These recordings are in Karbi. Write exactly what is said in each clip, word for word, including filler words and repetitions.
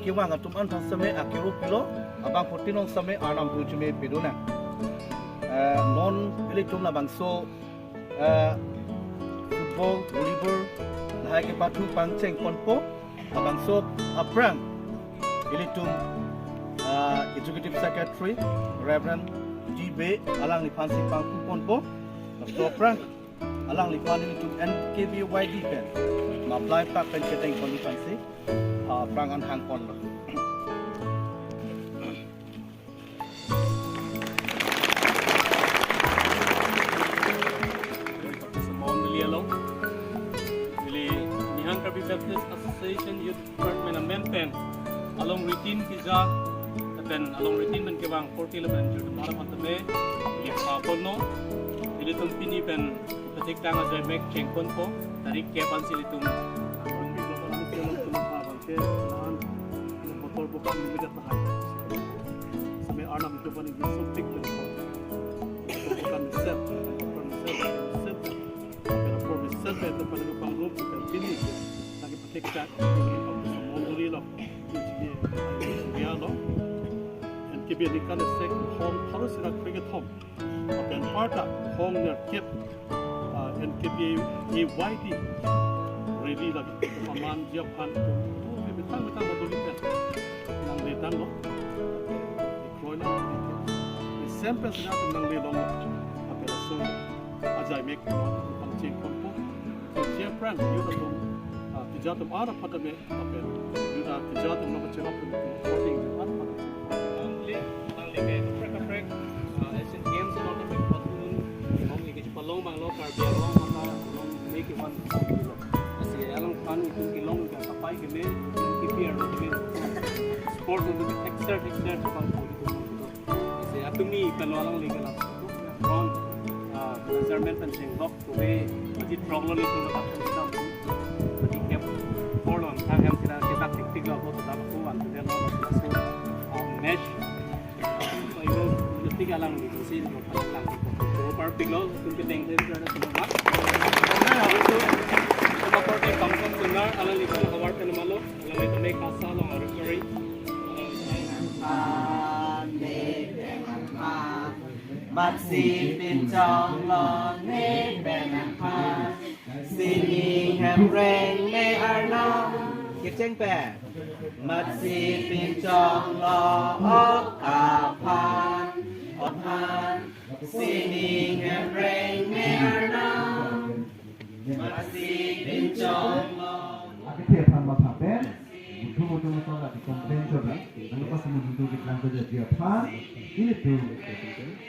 kevang atum an aphan seme akero pilo, abang phutin along seme arnam pu cheme pedona. Eh, non ilitum labangso, eh, football, volleyball, lahai kepathu pangcheng ponpo, labangso aphrang ilitum, eh, Executive Secretary Reverend T B alangliphan si pangku ponpo, labangso aphrang alangliphan ilitum N K B Y D pen, ma plai pak pen cheteng pon iphan si, ah, aphrang an hang ponlo. Semon neli along, neli Nihang Karbi Baptist Association Youth Department amen pen along routine kija, pen along routine pen kevang forty eleven jur tumar aphan tame, neli pa ponlo, ilitum pini pen patik tang ajai mek cheng ponpo, tarik kep ansi ilitum. Motor bukan memegat tahan. Seme arnam itu paling besar tik dan motor bukan besar, motor besar, besar. Pero por besar itu paling pangrum bukan sini. Lagi patik tak, paling pangrum mondoli lo. Dia lo. N K B ni kan sek hong harus sila kriket hong. Lapen parta hong nerkep, ah, N K B Y D rally lagi. Paman dia pan, oh, betang betang mondoli kan. Nangledang lo. Kroy lo. Sempe sila nanglelong lo. Lapen laso ajai mek pangcheng ponpo. Chia pran, youth atum, ah, kija atum an aphan tame, lapen youth, ah, kija atum nangkachelap atum, supporting youth an aphan tame. Nangli, nangli ke kaprek kaprek, ah, Asian Games along tame patun, along ke palong abang lo, Karbi Anglong mata, along make one lo. Lasi alangphan itum kelong ke kapai keme, K P R lo keme. Sport untuk texture, texture, abang politik. Lasi atum ni pen lo alangli ke la. Ron, ah, chairman pen chenglok, kove, aji throk lo ni tu lo tak pen tam. Aji kep, four lo, thang hem sila ketak tik tik lo, ko tak ko, an tu lo, so, ah, match. So, ilo, ilo tik alangli, si lo, alangli, ko, ko, par pik lo, tum ke deng, deng, deng, deng, deng. Sama por ke kam kam sunar, alangli, ko, hawar pen malo, alangli, ko, mek kasa lo, referee. Matsi pinchong lo ne pen aphan, sining hem reng le arnam. Kecheng pen. Matsi pinchong lo ok aphan, aphan, sining hem reng le arnam. Matsi pinchong lo. Akethe aphan matha pen, buthum buthum asal lagi complain chot na, lalu pas menyentuh ke langkah jadi aphan, ilitum,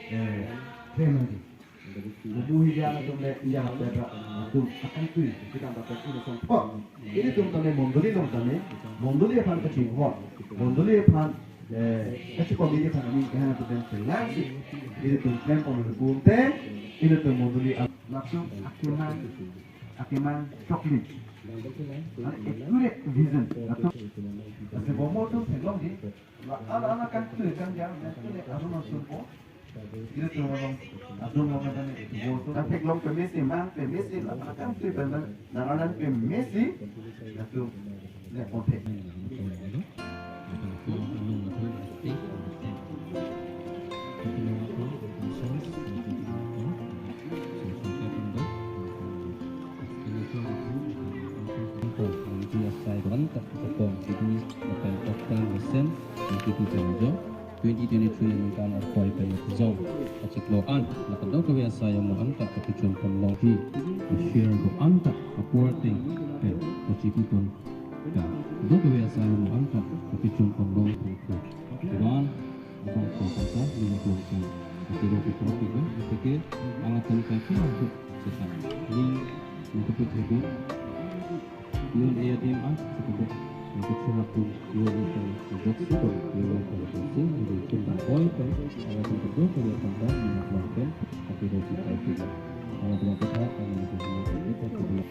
eh, training. Buhi dia atum le iya pedra atum akan tui, kita dapat ini songkok. Ilitum tame mondoli along tame, mondoli aphan kachinghon, mondoli aphan, eh, kachi committee aphan aning kehan atum pen pelang si, ilitum klem pon le bum te, ilitum mondoli ap- Langsung akemang, akemang chokli. An accurate vision. Langsung, langsung bomo tu theklong di. La, ala, ala kan tu kan dia, kan tu le arun asun po. Ilitum along, adung along kan ni bomo tu. Kan theklong pemesi, mang pemesi, la, ala kan tu pemesi, nang anan pemesi. Langsung, le kontek. Asai do-an ta kepon, G D lapen Oktan Mesen, G D pen jong, twenty twenty-three aningkan arpoi pen jong, achiklo an, la kadokave asai amo an ta kapachun pon longji, ashare do-an ta apor ateng pen kachipi pon, kadokave asai amo an ta kapachun pon long pon. Wan, abang ko kata, lima puluh ko. Ati ro kita tiga, ati ke, angat tali kaki masuk setan. Ni, untuk itu, yun eh adim ah, sekedar, untuk seratus dua itu, untuk situ, dua itu, sih, jadi cuma poin kan, angat yang kedua, kedua tambah, lima puluh kan, ati ro kita tiga. Angat yang kedua, angat yang kedua, kita kedua.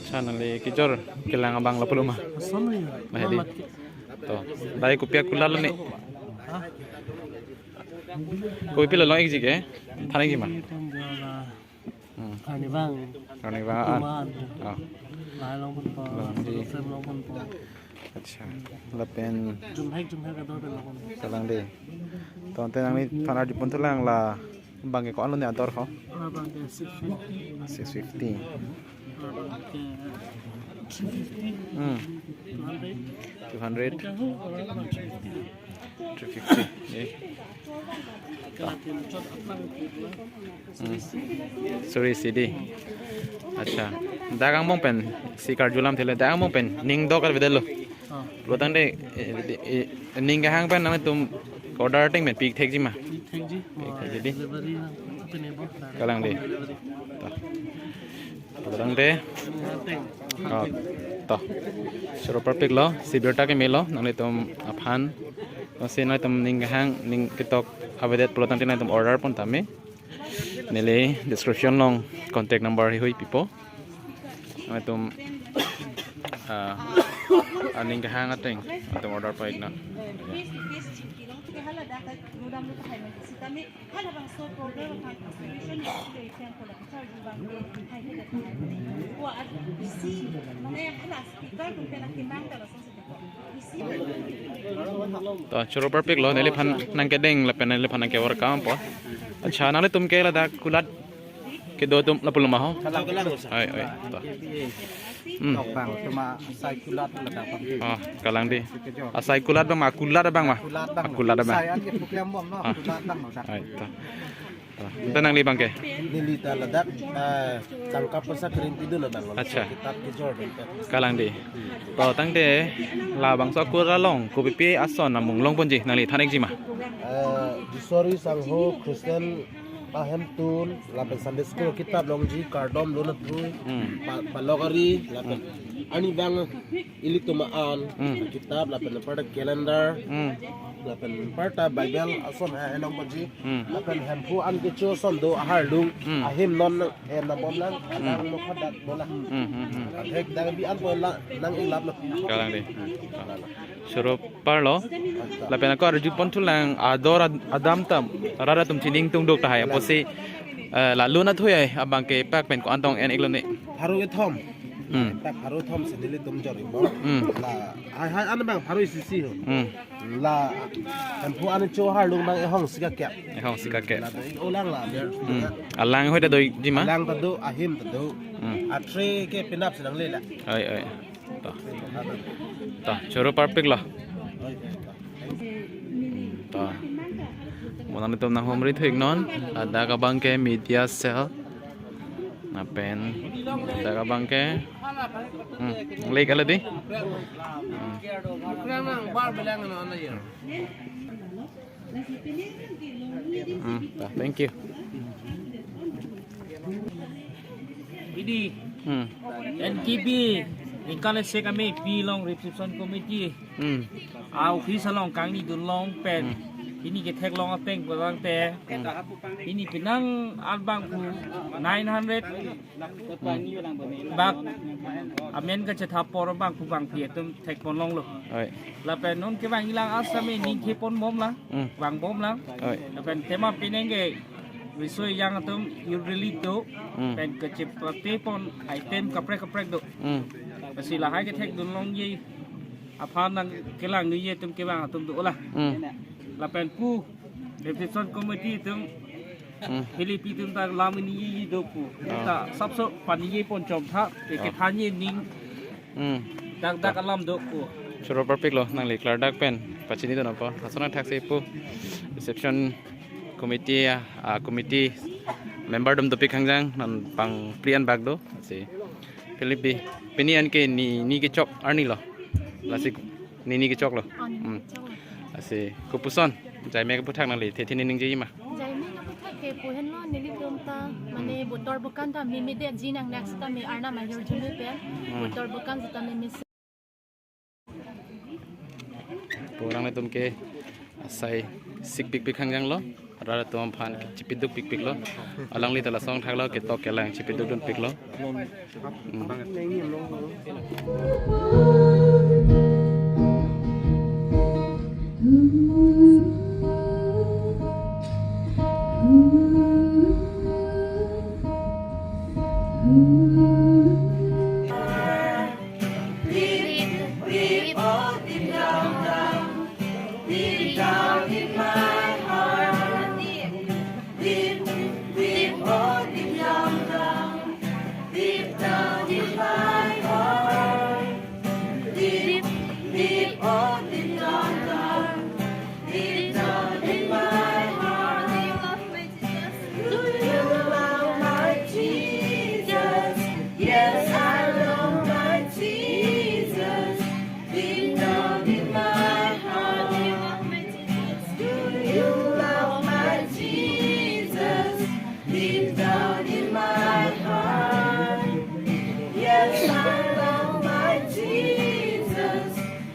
Channel le kejor kelang abang lapu lo ma. Ason ya. Nah, hedi. To, dai kopi akulat lo ne. Kopilo long-ikji ke? Than-ikji ma. Hmm. Karnivang. Karnivang an. Tuman. Ah. Lahai longponpo. Lahai di. Joseph longponpo. Acha. Lapen. Jumhek, jumhek ador pen longponpo. Kalang de. To, ante nangliphan arjupon thulang la abang ke ko-an lo ne ador ho? Abang ke six fifty. Six fifty. Abang ke three fifty. Hmm. Two hundred. Two hundred. Three fifty. Ye. Hmm. Suri isi di. Acha. Dak angbong pen si karjulam thele, dak angbong pen ning do-an avedetlo. Ah. Pulo tangte, eh, eh, ning kehang pen nangtum order ateng pen pithekji ma. Pithekji. Pithekji di. Delivery na, apa ni, bos? Kalang di. Delivery. To. Pulo tangte. Ateng. Oh, to. Choro parpiklo, si birta kemelo, nanglitum aphan. Lasi nangtum ning kehang, ning ketok avedet pulo tangte nangtum order pon tame. Neli description along contact number hihui pipo. Nangtum, ah, aning kehang ateng, nangtum order pa-iknon. To, choro parpiklo, neliphan nangkedeng lapen neliphan nangkever kampo. Acha, nanglitum ke ladak kulat kedo atum lapu lo ma ho? Hai, hai, to. Hmm. Tok abang, cuma asai kulat ladak abang. Oh, kalang di. Asai kulat abang ma, kulat abang ma? Kulat abang. Kulat abang. Asai an ke problem bom, no? Ah. Kulat abang, no? Hai, to. To. Ante nangli abang ke? Neli ta ladak, eh, tangka poisa krim pidun abang, no? Acha. Kitab kejor abang. Kalang di. To, tangte labangso akur along kopipi ason amung longponji, nangli than-ikji ma? Eh, Jisori Sangho Christian ahemtun, lapen Sunday school kitab longji, kardom lun athui, hmm, pa-, palok ari, lapen, hmm, arnivang ilitum an, hmm, kitab, lapen anparta calendar, hmm, lapen anparta Bible ason, eh, longponji, hmm, lapen Hemphu an kecho ason do, ahar lung, hmm, ahim non, eh, nang bom lang, hmm, nang mokha dat bola. Hmm, hmm, hmm. Athek dang bi an bola, nang-ilaplo. Kalang di. Choro parlo. Lapen ako arjupon thulang ador ad-, adam tam, rat atum chini ingtung duk tahai. Apotsi, eh, la lun athui ai abang ke pak pen ko-an tong en-iklo ne? Pharo kethom. Hmm. Pak pharo kethom si nelitum jor-ikpo. Hmm. La, hai, hai, an abang pharo isi isi ho. Hmm. La, Hemphu an cho ahar lung abang ehong isi kakep. Ehong isi kakep. La do-ik olang la, biar. Hmm. Alang hoi ta do-ikji ma? Alang ta do, ahim ta do. Hmm. Athree ke penap si nangle la. Oi, oi. To. To, choro parpiklo. To. Mo nanglitum nanghumri thu-iknon, ladak abang ke media cell. Lapen ladak abang ke, hmm, lake aladi. Hmm. Hmm, ta, thank you. Idi, hmm, N K B, ningkan isi kami pi along reception committee. Hmm. A office along kangnidun long pen. Hmm. Pini ketheklong ateng pulo tangte. Hmm. Pini penang abang pu nine hundred bak amen kachethap apor abang pu bangpi atum thekpon longlo. Oi. Lapen non kevang ilang asame ning thepon bom lang, hmm, vang bom lang. Oi. Lapen tema penang ke riso ejang atum youth relief do, hmm, pen kachepate pon item kaprek kaprek do. Hmm. Lasi lahai kethekdun longji aphan nangkelang niji atum kevang atum dolang. Hmm. Lapen pu reception committee atum, hmm, Philip atum ta lam niji do pu. Ah. Ta sapso paniji pon chom tha, ke, ah, kethanji ning, hmm, dak dak alam do pu. Choro parpiklo, nangli klardak pen pachinidun apot. Lason athaksi pu reception committee, ah, committee member atum dopik khangjang, non pangpri anbak do. Si Philip bi, pini an ke ni, ni kechok arni lo. Lasi ni, ni kechoklo. Oh, ni, hmm, kechoklo. Lasi kopuson, jaime keputhak nangli thethe ni ningjeji ma? Jaime keputhak ke pu henlo, nelitum ta, mane, hmm, botor bukan ta meme detji nang next ta me arnam ajor julu pen. Hmm. Botor bukan seta meme. Pu nanglitum ke asai sik pikpik khangjanglo. Brother atum aphan chipiduk pikpiklo. Alangli ta lason thaklo, ketok kelang chipiduk dunpiklo. Hmm. Deep, deep, oh, deep down, down, deep down in my heart. Deep, deep, oh, deep down, down, deep down in my heart. Deep, deep, oh, deep down, down, deep down in my heart. Do you love my Jesus? Yes, I love my Jesus. Deep down in my heart. Do you love my Jesus? Deep down in my heart. Yes, I love my Jesus.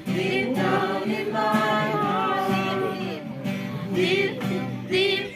Deep down in my heart. Deep, deep.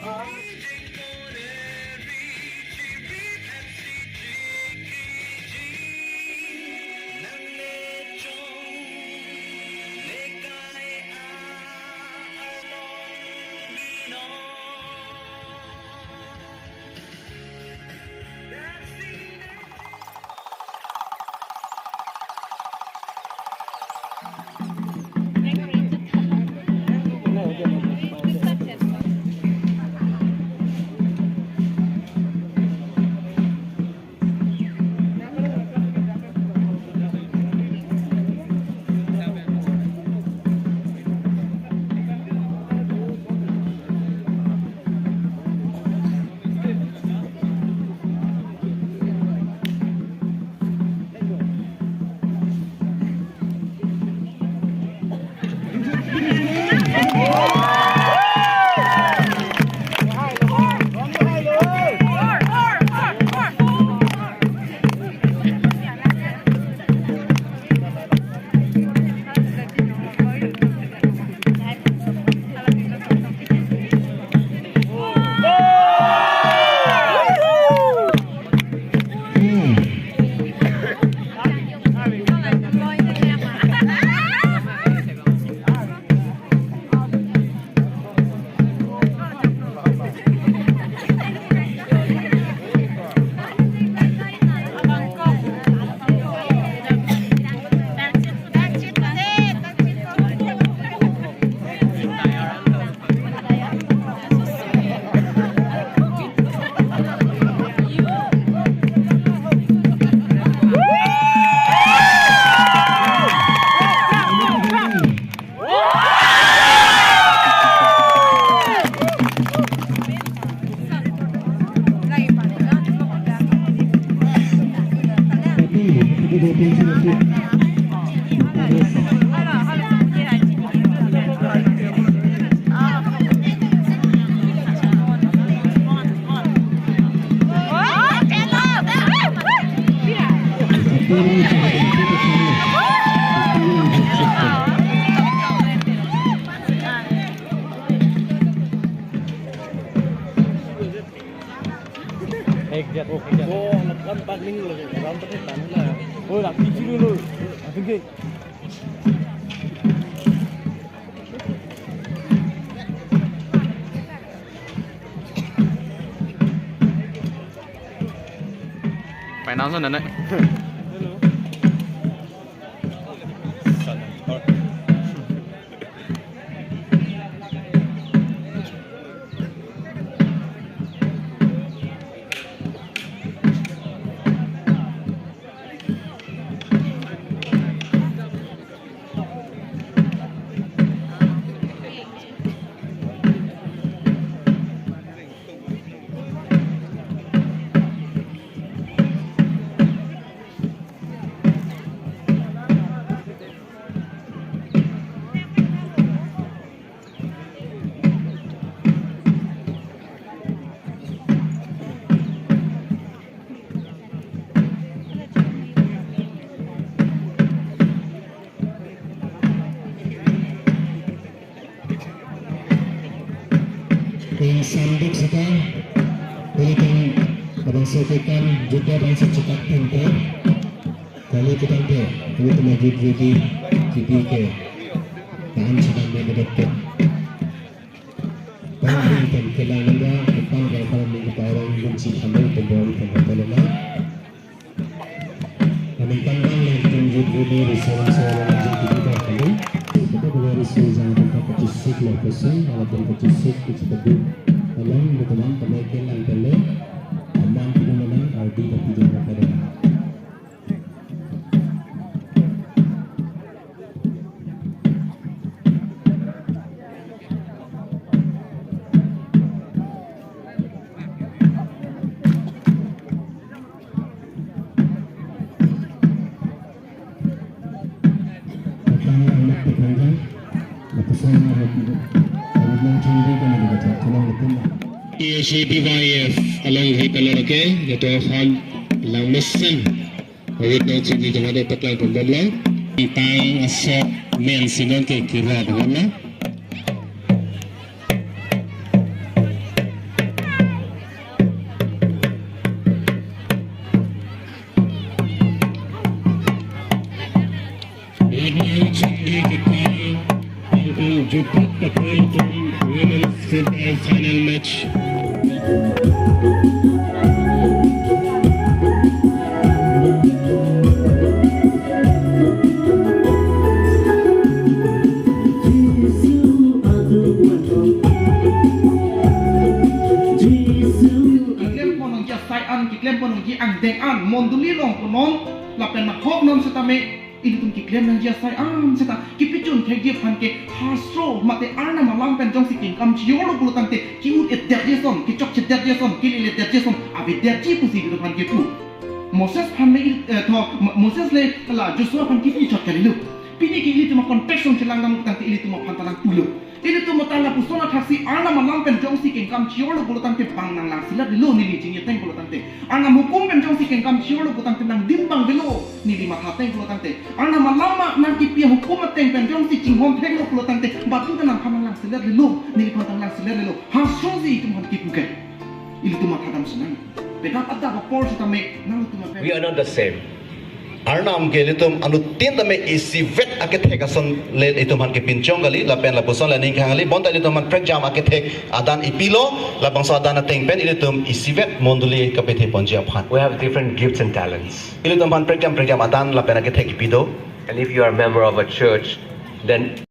Ek jat, ek jat. Bo, lapan paning lo, ram pakai tan la. Oh, laki dulu lo. Langsung ke. Finance na, na. Hello. Ingsamduk seta, ilitum labangso kekan jutdet angsi chikak tangte, kali ketangte, ilitum ajut judi, judi ke, tahan sedang dia bedekke. Panggung pen kelang nangga, kepang kepang minggu parang, gunci kami pembawaan pembawaan. Kami kandang yang tunjuk bumi, risau-risau orang yang kita kali. Kita boleh risau jangan tempat kecil sik lah pusing, kalau tempat kecil sik kita tebu. Tolong, teman, kami kelang tele. Aman, tidak menang, Aldi, tapi jangan pada. A C B Y F along hai color ke, yaitu hon lang mesen. Awit nang chingki jangade paklang pembomlo. Tang asok men sinong ke kira pembomlo. Ini chingki kita, Jutuk Kapel Tum Women's Football Final Match. Keklem ponongji asai an, keklem ponongji angdeng an, mondoli along punon, lapen nahok non setame, ilitum keklem nangji asai an seta, kepachun thekji aphan ke hastro mate Arnam alam pen jongsi kengkam chijorlo pulo tangte, ki-ut-etdetji ason, kechokchedetji ason, keleledetji ason, avedetji pusi ilitum aphan kepu. Moses aphan le il-, eh, tho, Mo-, Moses le la Joshua aphan kepu chot kalilo. Pini ke ilitum a-context along chelang dam tangte ilitum aphan ta nangpulo. Ilitum ta lapuson athaksi Arnam alam pen jongsi kengkam chijorlo pulo tangte bang nanglangselet lo neli chingki ateng pulo tangte. Arnam ahukum pen jongsi kengkam chijorlo pulo tangte nangdim bang avelo neli matha ateng pulo tangte. Arnam alam ma nangkepi ahukum ateng pen jongsi chinghon theklo pulo tangte batu ta nangphan nanglangselet lo, neliphan ta nanglangselet lo. Hastro si itum aphan kepu ke. Ilitum matha dam sinang. Pedak adap apor setame nangtum ape. We are not the same. Arnam ke ilitum anuttin tame isivet akethek ason le itum aphan kepinchong kali, lapen lapuson le ning kang kali, bonta ilitum aphan prekjam akethek adan ipilo, labangso adan ateng pen ilitum isivet mondoli kapethe ponji aphan. We have different gifts and talents. Ilitum aphan prekjam prekjam adan lapen akethek ipi do. And if you are a member of a church, then